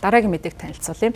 Дараагийн мэдээг танилцуулъя.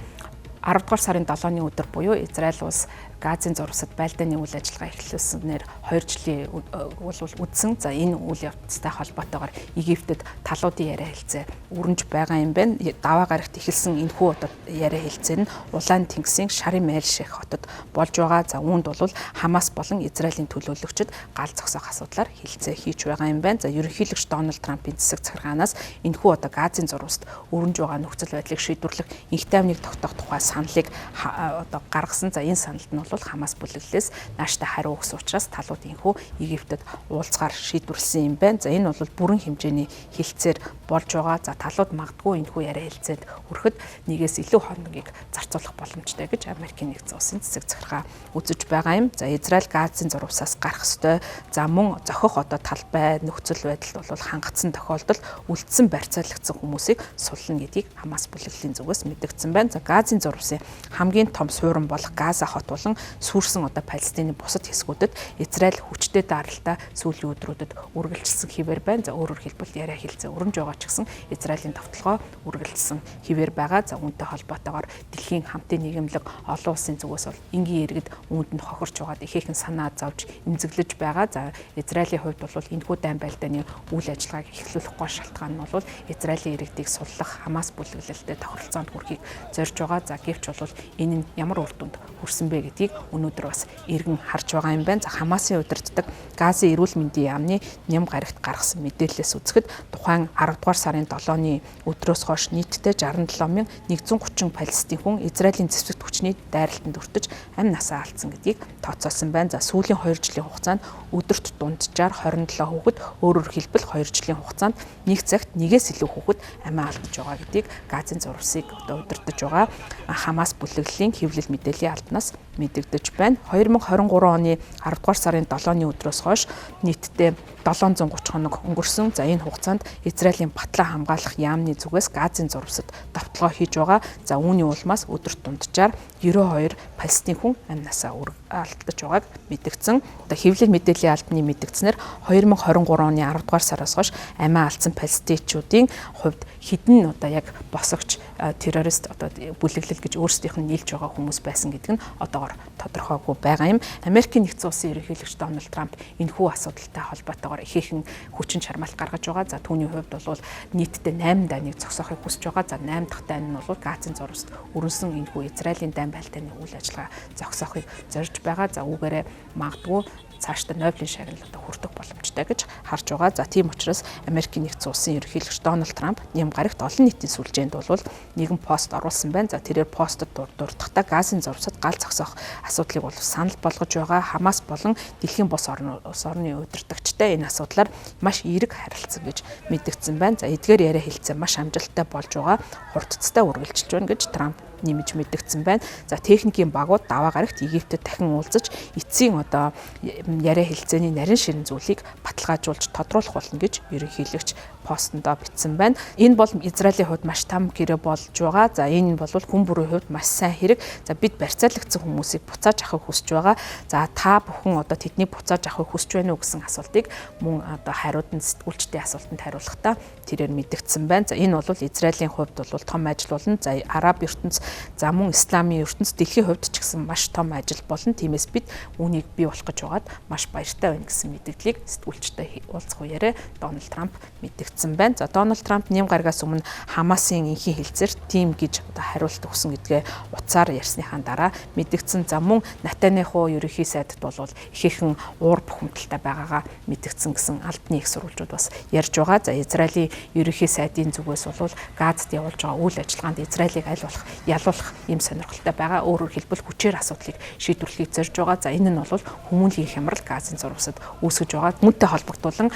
10 дугаар сарын 7-ны өдөр буюу Израиль улс Газын зурвасад байлдааны үйл ажиллагаа эхлүүлснээр 2 жилийн бол үдсэн. За, энэ үйл явцтай холбоотойгоор Египтэд талуудын яриа хэлцээ өрнөж байгаа юм байна. Даваа гарагт эхэлсэн энэхүү одоо яриа хэлцээ нь Улаан тэнгисийн Шарм эль Шейх хотод болж байгаа. За, үүнд бол Хамас болон Израилийн төлөөлөгчид гал зогсоох асуудлаар хэлцээ хийж байгаа юм байна. За, ерөнхийлөгч Дональд Трампын засаг захиргаанаас энэхүү одоо Газын зурваст өрнөж байгаа нөхцөл байдлыг шийдвэрлэх энх тайвныг тогтоох тухай саналыг одоо гаргасан. За, энэ саналд нь бол Хамас бүлэглэлээс нааштай хариу өгсөн учраас талууд энэхүү Египтэд уулзгаар шийдвэрлэсэн юм байна. За, энэ бол бүрэн хэмжээний хэлцээр болж байгаа. За, талууд магадгүй энэхүү яриа хэлцээд хүрэхэд нэгээс илүү хоногийг зарцуулах боломжтой гэж Америкийн нэгдсэн улсын засаг захиргаа үзэж байгаа юм. За, Израиль Газын зурвасаас гарах ёстой. За, мөн зохих одоо талбай нөхцөл байдал бол хангацсан тохиолдолд үлдсэн барьцаалагдсан хүмүүсийг суллана гэдгийг Хамас бүлэглэлийн зүгээс мэдэгдсэн байна. За, Газын зурвасын хамгийн том суурин болох Газа хот болон сүйрсэн одоо Палестины бусад хэсгүүдэд Израиль хүчтэй даралтаа сүүлийн өдрүүдэд үргэлжилсэн хэвээр байна. За, өөрөөр хэлбэл, яриа хэлцээ өрнөж байгаа ч гэсэн Израилийн довтолгоо үргэлжилсэн хэвээр байгаа. За, үүнтэй холбоотойгоор дэлхийн хамтын нийгэмлэг, олон улсын зүгээс бол энгийн иргэд үүнд нь хохирч байгаад ихээхэн санаа зовж эмзэглэж байгаа. За, Израилийн хувьд бол энэхүү дайн байлдааны үйл ажиллагааг эхлүүлэх гол шалтгаан нь бол Израилийн иргэдийг суллах, Хамас бүлэглэлтэй тохиролцоонд хүрэхийг зорж байгаа. За, гэвч бол энэ нь ямар үр дүнд хүрсэн бэ гэдгийг өнөөдөр бас эргэн харж байгаа юм байна. За, Хамасын удирддаг Газын эрүүл мэндийн яамны ням гарагт гаргасан мэдээллээс үзэхэд тухайн 10 дугаар сарын 7-ны өдрөөс хойш нийтдээ 67,130 Палестин хүн Израилийн зэвсэгт хүчний дайралтанд өртөж амь насаа алдсан гэдгийг тооцоолсон байна. За, сүүлийн 2 жилийн хугацаанд өдөрт дунджаар 27 хүүхэд, өөрөөр хэлбэл, 2 жилийн хугацаанд нэг цагт нэгээс илүү хүүхэд амиа алдаж байгаа гэдгийг Газын зурвасыг одоо удирдах байгаа Хамас бүлэглэлийн хэвлэл мэдээллийн албанаас мэдэгдэж байна. 2023 оны 10 дугаар сарын 7-ны өдрөөс хойш нийтдээ 730 хоног өнгөрсөн. За, энэ хугацаанд Израилийн батлан хамгаалах яамны зүгээс Газын зурвасад довтолгоо хийж байгаа. За, үүний улмаас өдөрт дунджаар 92 Палестин хүн амь насаа алдаж байгааг мэдэгдсэн. Одоо хэвлэл мэдээллийн албаны мэдэгдснээр 2023 оны 10 дугаар сараас хойш амиа алдсан палестинчуудын хувьд хэдэн одоо яг босогч, террорист одоо бүлэглэл гэж өөрсдийнх нь нийлж байгаа хүмүүс байсан гэдэг нь одоогор тодорхойгүй байгаа юм. Америкийн нэгдсэн улсын ерөнхийлөгч Дональд Трамп энэхүү асуудалтай холбоотойгоор ихээхэн хүчин чармаалт гаргаж байгаа. За, түүний хувьд бол нийтдээ 8 дайныг зогсоохыг хүсэж байгаа. За, 8 дахь дайн нь бол Газын зурваст өрнөсөн энэхүү Израилийн дайн байлдааны үйл ажиллагаа зогсоохыг зорж байгаа. За, үүгээрээ магадгүй цаашдаа Нобелийн шагнал одоо хүртэх боломжтой гэж харж байгаа. За, тийм учраас Америкийн нэгдсэн улсын ерөнхийлөгч Дональд Трамп ням гарагт олон нийтийн сүлжээнд бол нэгэн пост оруулсан байна. За, тэрээр постод дурдахдаа Газын зурвасад гал зогсоох асуудлыг бол санал болгож байгаа. Хамас болон дэлхийн бус орн улс орны удирдагчтай энэ асуудлаар маш эерэг харилцсан гэж мэдэгдсэн байна. За, эдгээр яриа хэлцээ маш амжилттай болж байгаа. Хурдцтай үргэлжилж байна гэж Трамп нэмж мэдэгдсэн байна. За, техникийн багууд даваа гарагт Египтэд дахин уулзаж эцсийн одоо яриа хэлцээний нарийн ширэн зүйлийг баталгаажуулж тодруулах болно гэж ерөнхийлөгч постондоо бичсэн байна. Энэ бол Израилийн хувьд маш том гэрээ болж байгаа. За, энэ бол хүн бүрийн хувьд маш сайн хэрэг. За, бид барьцаалагдсан хүмүүсийг буцааж авахыг хүсэж байгаа. За, та бүхэн одоо тэднийг буцааж авахыг хүсэж байна уу гэсэн асуултыг мөн одоо хариуд нь сэтгүүлчдийн асуултанд хариулахдаа тэрээр мэдэгдсэн байна. За, энэ бол Израилийн хувьд бол том ажил болно. За, араб ертөнц, за мөн исламын ертөнц, дэлхийн хувьд ч гэсэн маш том ажил болно. Тиймээс бид үүнийг бий болох гэж байгаад маш баяртай байна гэсэн мэдэгдлийг сэтгүүлчтэй уулзах үеэрээ Дональд Трамп мэдэгдсэн байна. За, Дональд Трамп нэм гарагаас өмнө Хамасын энхийн хэлцээр тийм гэж одоо хариулт өгсөн гэдгээ утсаар ярьсныхаа дараа мэдэгдсэн. За, мөн Натаньяху ерөнхий сайдд бол ихээхэн уур бухимдалтай байгаагаа мэдэгдсэн гэсэн албаны их сурвалжууд бас ярьж байгаа. За, Израилийн ерөнхий сайдын зүгээс бол Газад явуулж байгаа үйл ажиллагаанд Израилийг аль болох ялуулах ийм сонирхолтой байгаа. Өөрөөр хэлбэл, хүчээр асуудлыг шийдвэрлэхийг зорж байгаа. За, энэ нь бол хүмүүнлэгийн хямрал Газын зурвасад үүсгэж байгаа. Үүнтэй холбогдуулан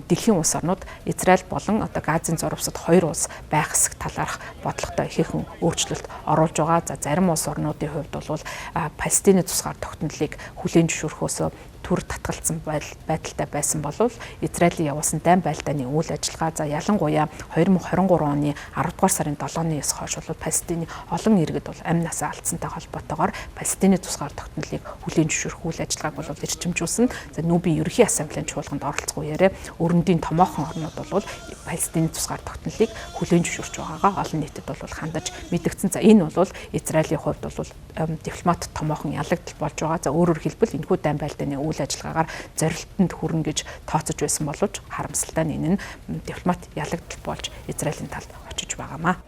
дэлхийн улс орнууд Израиль болон одоо Газын зурвасад хоёр улс байх хэсэг талаарх бодлоготой ихээхэн өөрчлөлт оруулж байгаа. За, зарим улс орнуудын хувьд бол Палестины тусгаар тогтнолыг хүлээн зөвшөөрөхөөсөө төр татгалцсан байдалтай байсан болвол Израилийн явуулсан дайн байлдааны үйл ажиллагаа, за ялангуяа 2023 оны 10 дугаар сарын 7-ны хойш бол Палестины олон иргэд бол амь насаа алдсантай холбоотойгоор Палестины тусгаар тогтнолыг хүлээн зөвшөөрөх үйл ажиллагааг бол эрчимжүүлсэн. За, Нүүбийн ерөнхий ассамблеийн чуулганд оролцох үеэрээ өрөндийн томоохон орнууд бол Палестины тусгаар тогтнолыг хүлээн зөвшөөрч байгаагаа олон нийтэд бол хандаж мэдэгдсэн. За, энэ бол Израилийн хувьд бол дипломат томоохон ялагдал болж байгаа. За, өөрөөр хэлбэл, энэхүү дайн байлдааны үйл ажиллагаагаар зорилтонд хүрнэ гэж тооцож байсан боловч харамсалтай нь энэ нь дипломат ялагдал болж Израилийн талд очиж байгаамаа.